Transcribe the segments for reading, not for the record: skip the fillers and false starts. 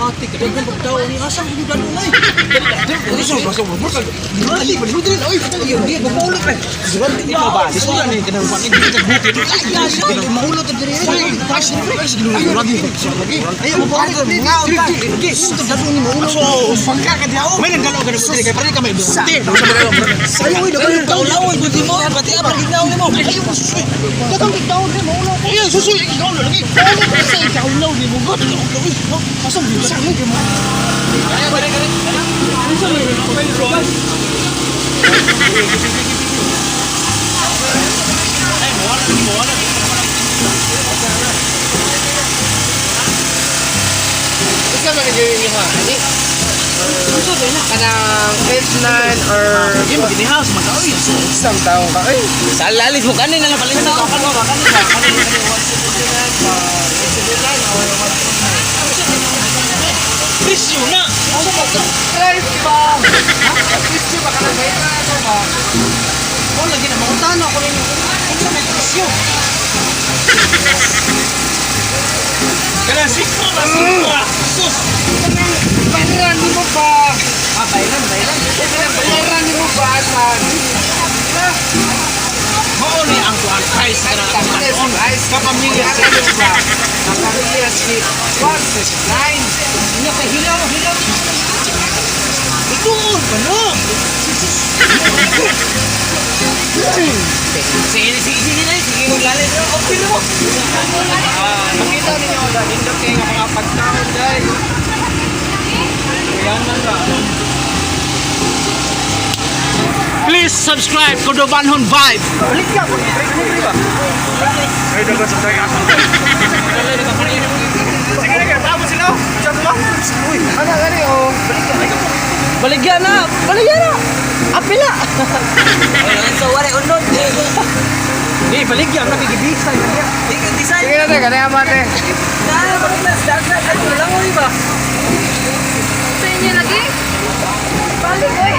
Ate, kadaghan pagtao ni asa ko dalo ay. Isa man gyud yung ani? Kanang 8, 9 or isang taong ka ay. Sa lalis mo kanin na lang palit na. Presyo na! Price ba? Presyo ba kanang may ano ba? Oh, lagi na mangutana ko ninyo. Unsa may presyo? Kana siko na siko. Sus. Kanang bayaran nimo ba? Ah, bayran, bayran. Bayaran nimo ba sa Mao ni ang kuan price kana Yes, price Kapamilya sa nimo ba? Kapamilya si 169. Nya kay hilaw hilaw. Ituon pa no. Sige, sige, sige na, sige mo lalis. Okay na mo. Makita ninyo na nindot kay nga mga pagkaon guys. Kuyangan ba? Please subscribe Kodobanhon Vibe. Balik ka, balik ba? Sige na, tapos sila. Chat mo. Uy, ano gani oh. Balik ka. Baligya na, baligya na. Apila. So wala unod. Di baligya na kay gibisa. Di ka design. Sige na te, kani ama te. Na, balik na dagdag ano lang oy ba. Sa inyo lagi? Balik, oy.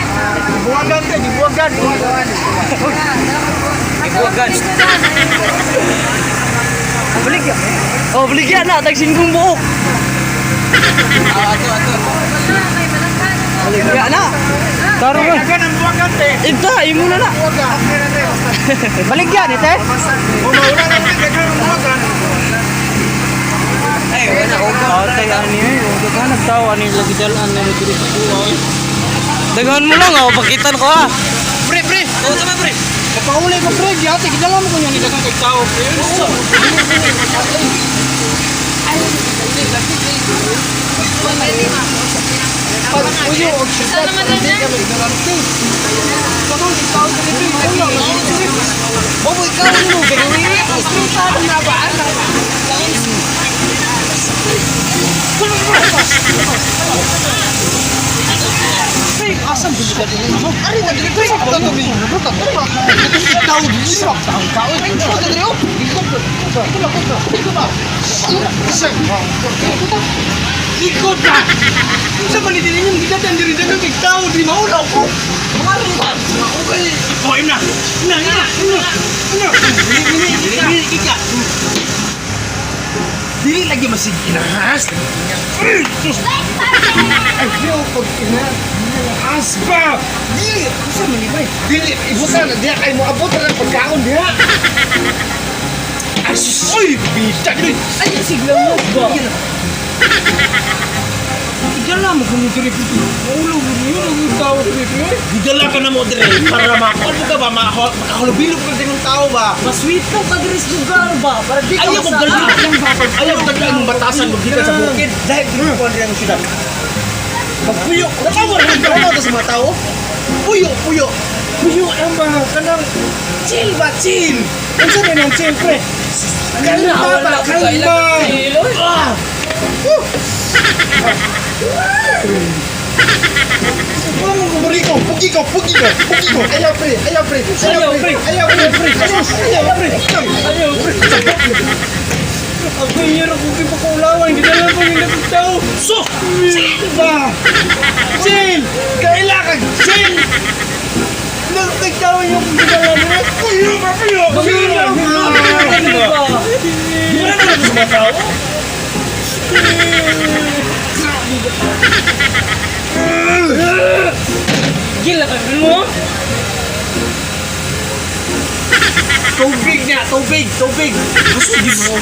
Buwagan te, gibuwagan. Buwagan. Ibuwagan. Baligya. Oh, baligya na tag singkong buok. Ah, ato ato. Baligya na. Taro ba? Dagan ang buwagan te. Ito, imo na na. Buwagan. Okay na te. Baligya ni te. Bumaura na te, dagan ang buwagan. Ay, wala Atay ani eh, daghan nagtawo ani lagi dalan na diri sa kuha. Daghan mo lang oh, pakitan ko ah. Pre, pre. Oh, tama pre. Papaulay ko pre, giati gidala mo kunya ni daghang kay tao pre. Pag uyo og syudad, Saan naman lang hindi yan? ka ignorante. Dagan ang tao diri pre. Uyo, diri. Bobo, ikaw ano mo? Istorya na ba ana ba? Pre, asam dili ka dili mo? Ari na diri pre. Tato mi. Tao diri sa tao tao. Ito diri oh. Ito lang ito. Ito ba? Isa. Likod na. Unsa man ni dili yung gidatan diri daghang kay tao diri maulaw ko. Okay. Oh, na. Na, na, na. Na. Dili, dili, dili ka. Dili lagi masig inahas. Ay, yo pag ina. Inahas ba? Dili, unsa man ni pre? Dili, ibutan na diha kay mo abot ra ng pagkaon diha. Ay, sus! Uy, pita gid. Ay, sigla mo ba? Igala mo kung diri pito. Maulaw mo niyo ang tao diri pre. Gidala ka na mo diri para makuha mo ka ba makahulubilog ka din ng tao ba? Masweet po ka diri sa lugar ba? Para di ka Ayaw mo masaan. galit lang ba? Ayaw mo taglaan mong batasan mo gikan sa bukid dahil dili ko ang syudad. Pagpuyo, natawa rin ka sa mga tao. Puyo, puyo. Puyo ang mga kanang chill ba, chill. Unsa man ang chill pre? Kalma ba, Wala ko kalma. kailangan chill, oy. Ah! Kung kumuriko, pugi ko, pugi ko, pugi ko. Ayaw pre, ayaw pre, ayaw pre, ayaw pre, ayaw pre, Ayaw pre. Ako yung ako kay pakulawan, gidala ko yung tao. So, chill ba? Chill! Kailangan chill! Nagtagtawa yung gidala mo. Puyo ba, puyo? Puyo ba? Ano ba? Di ba na sa mga tao? Gila ka mo? Tubig niya, tubig, tubig. Gusto di mo.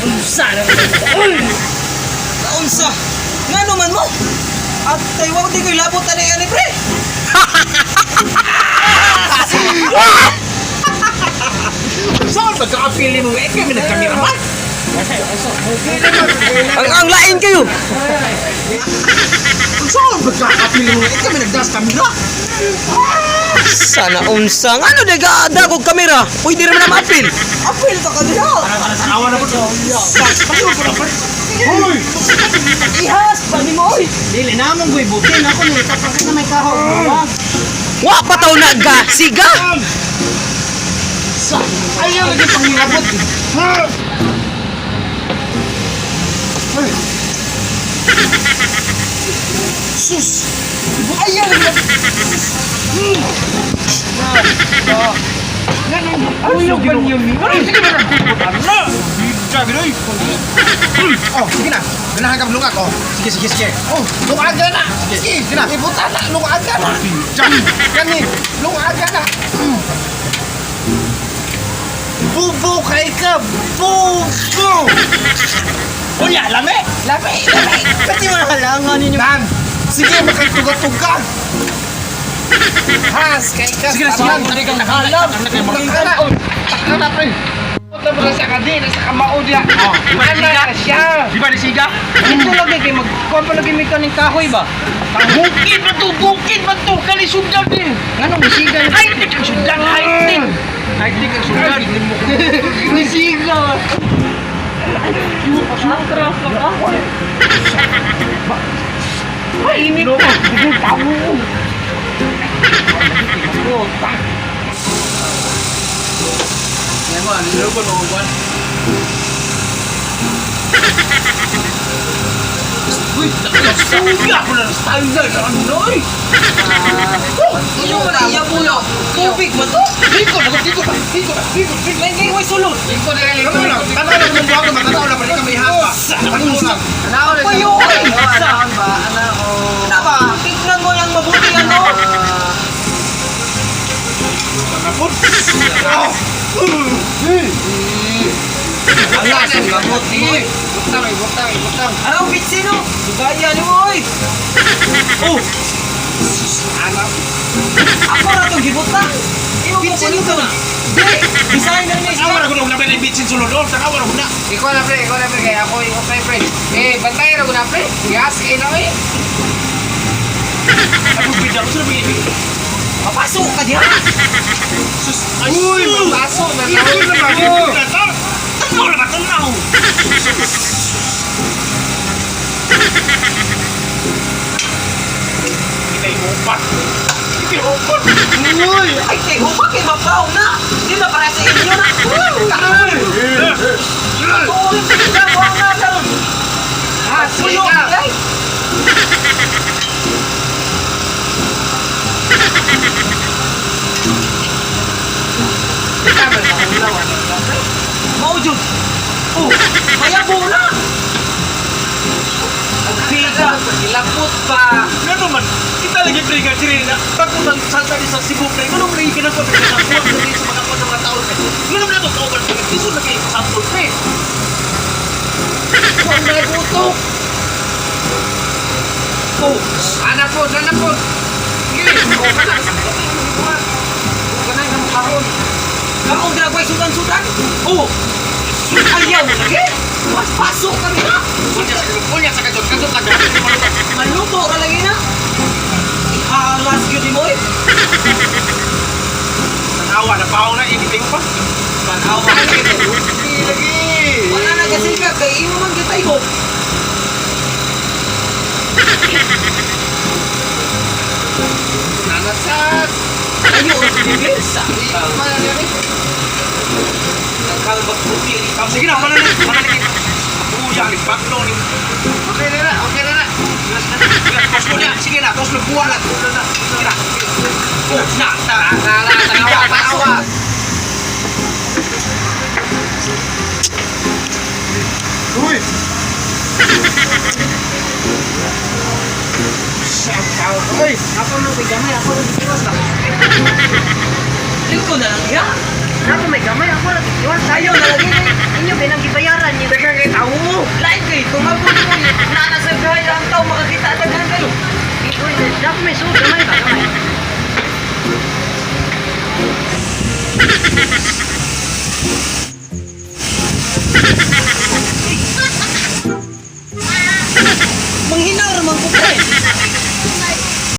Unsa na? Unsa? Ngano man mo? At tayo di ko'y labot ani ani pre. Saan magka-apili mo? Eh, kami nagkameraman. Ang lain kayo. Saan magka-apili mo? Eh, kami nagdas kamera. Sana unsa ngano di ka dagog kamera? Pwede ra man na ma-appeal. Apil ta ka diha. Awa na po. Payo po na po. Hoy! Ihas pa nimo oy. Dili na mong guy butin ako ni tapos na may kahaw. Wa pa taw naga siga. Ayaw lagi pangilabot. Sus! Ayaw lagi. Ano ba niyo mi? Sige na. Ano? Bidya ganoy. Oh, sige na. Ganahan ka lungag oh. Sige, sige, sige. Oh, lungag ka na. Sige, sige na. Ibuta na, lungag ka na. Bidya. Kani, lungag ka na. Bubo kay ka. Bubo. Unya, lame. Lame, lame. Pati mga halangan ninyo. Dan. Sige, makatuga-tuga. Has, kay ka. Sige na, sige. Nakalam. Nakala. Takana, pre. Punta mo sa kadin sa kamao diha. Mana na siya. Di ba nisiga? Ito lagi kay mag kuan pa lagi may kaning kahoy ba? Bukid man to, bukid man to, kali sundan din. Nganong misiga ni High-tech ang sundan, high-tech. High-tech ang sundan. Misiga. Mainit ko. Uy, nasuga ko na standard sa ano eh. Iyo man iya puyo. Tubig man to. Diko, diko, diko, diko, diko. Ngay ngay way sulod. Tanaw na, tanaw na kung buwag, matanaw na, balik ka may hasa. Tanaw na. Puyo oy. Ana ba? Tignan mo yang mabuti ano. Ala, sa gamot eh. Butang, butang, butang. Ano bitsin no? Sugaya nimo oy. Oh. Anak. Ako ra tong gibutang. Imo ko kunin na. Di, designer ni Tanaw na kung namin bitsin sulod, tanaw na na. Ikaw na pre, ikaw na pre kay ako ikaw pre pre. Eh bantay ra ko na pre. Gas kay na eh. Ako bidya, gusto na bigay. Mapasok ka diha. Sus, ay, Uy, sus. mapaso na Ito na ba? Tanaw na ba? Tanaw. Kita iupat. Kita iupat. Uy, Ay kay huma kay mapaw na. Di na para sa inyo na. Karon. Tuon sa buang na karon. has Puyo ka. kay. Mao jud. Oh, mayabo na. Pita, ilapot pa. Ano man, kita lagi pre ka na bago man salta di sa Cebu pre, ngano man lagi kinagpa pre na kuha sa sa mga kuha sa mga tao pre. Ngano man ato kauban pre, tiso na kay sample pre. Kuan na gutok. Oh, Ana po, ana po. Sige, o kana. O kana ang karon. kaon dira ko'y sudan-sudan. Oh. Ayaw lagi. Mas pasok kami na. Unya sa kadot, kadot kadot. Maluto ka lagi na. Ihalas gyud mo eh. Tanawa na paong na ini pa. Tanawa Lagi, lagi. Wala na kasi ka kay imo man gyud tayo. Nanasat. Ayo ra gyud sa. Mana ni? Nagkang magputi ni Sige na, wala na, wala na. Uya ni baklo ni. Okay na na, okay na na. Toslo na, sige na, toslo buwa na. Sige na. Oh, na, ta. Na, na, tanawa, tanawa. Ay, Ako nang may gamay, ako nang iwas ba? Lingko na lang ya. Ako may gamay, ako lang iwas. Ayaw na lagi ni. Inyo kay nang gibayaran niyo. teka kay tao mo. Lain kay tumabot mo. Naa sa gaya ang tao makakita at daghan kayo. Ako may suod gamay ba gamay.